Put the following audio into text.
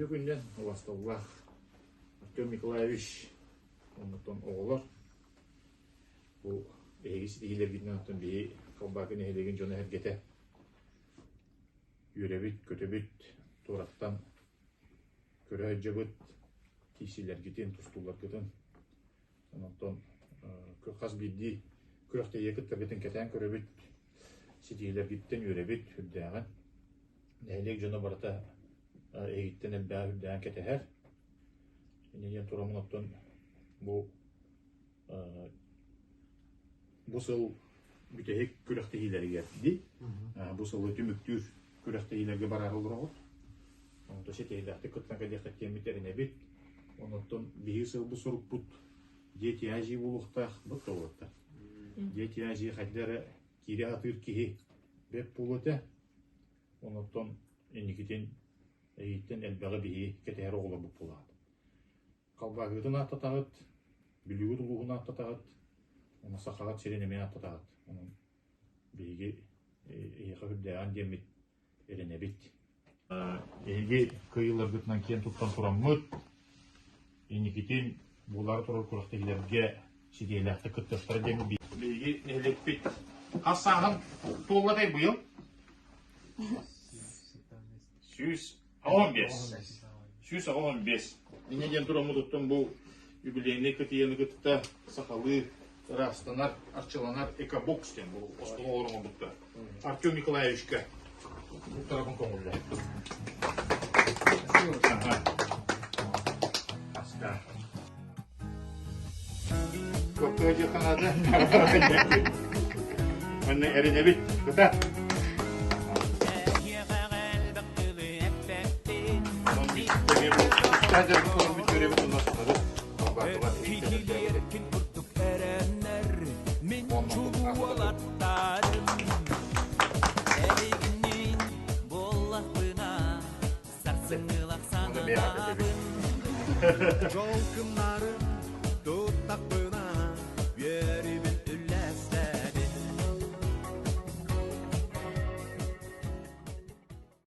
Үтүө күнүнэн убастабыллаах Артем Николаевич оннуттан оҕолор бу эһиги ситиһиилэргитинэн оттон биһи Халбаакы нэһилиэгин дьоно-сэргэтэ үөрэбит, көтөбүт, туораттан көрө сылдьабыт киирсиилэргитин, тустууларгытын. Онтон хас биирдии күрэхтэһиигэ кыттаргытын кэтээн көрөбүт, ситиһиилэргиттэн үөрэбит үрдээҕин. Нэһилиэк дьоно барыта эһигиттэн элбэҕи үрдээн кэтэһэр. Инньэ диэн тураммын оттон бу бу сыл бүтэһик күрэхтэһиилэригэр дии. Бу сылы түмүктүүр күрэхтэһиилэргэ бараары олороҕут. Онто ситиһиилээхтик кыттан кэлиэххит диэммит эрэнэбит. Онон биһиги сылбыт сорукпут Дети Азии буолуохтаах бу туолуоттар. Дети Азии хайда эрэ киирэ сатыыр киһи бэрт буолуо этэ. Онон инникитин эһииттэн элбэҕи биһиги кэтэһэр оҕолорбут буолаҕыт. Халбаһыытын ааттатаҕыт, Бүлүүгүт улууһун ааттатаҕыт, уонна Сахаҕыт сирин эмиэ ааттатаҕыт. Онон биһиги эһиэхэ үрдээҕин диэммит эрэнэбит. Эһиги кыайыыларгытынан киэн туттан тураммыт, инникитин буолаары турар күрэхтэһиилэргэ ситиһиилээхтик кыттыахтара диэн биһиги нэһилиэкпит хас сааһын туоллатай быйыл? 185. 185. Инньэ диэн тураммытыттан бу юбилейнай кытыйаны кытта сахалыы ыраастанар, арчыланар экобокс диэн бу оскуола оҥорбуттар. Артем Николаевичка туттарабын көҥүллэ. Аска. Көппө дьыханада. Манна эрэнэбит. Кыта. Дьолкуннарын туттахпына үөрүбүт.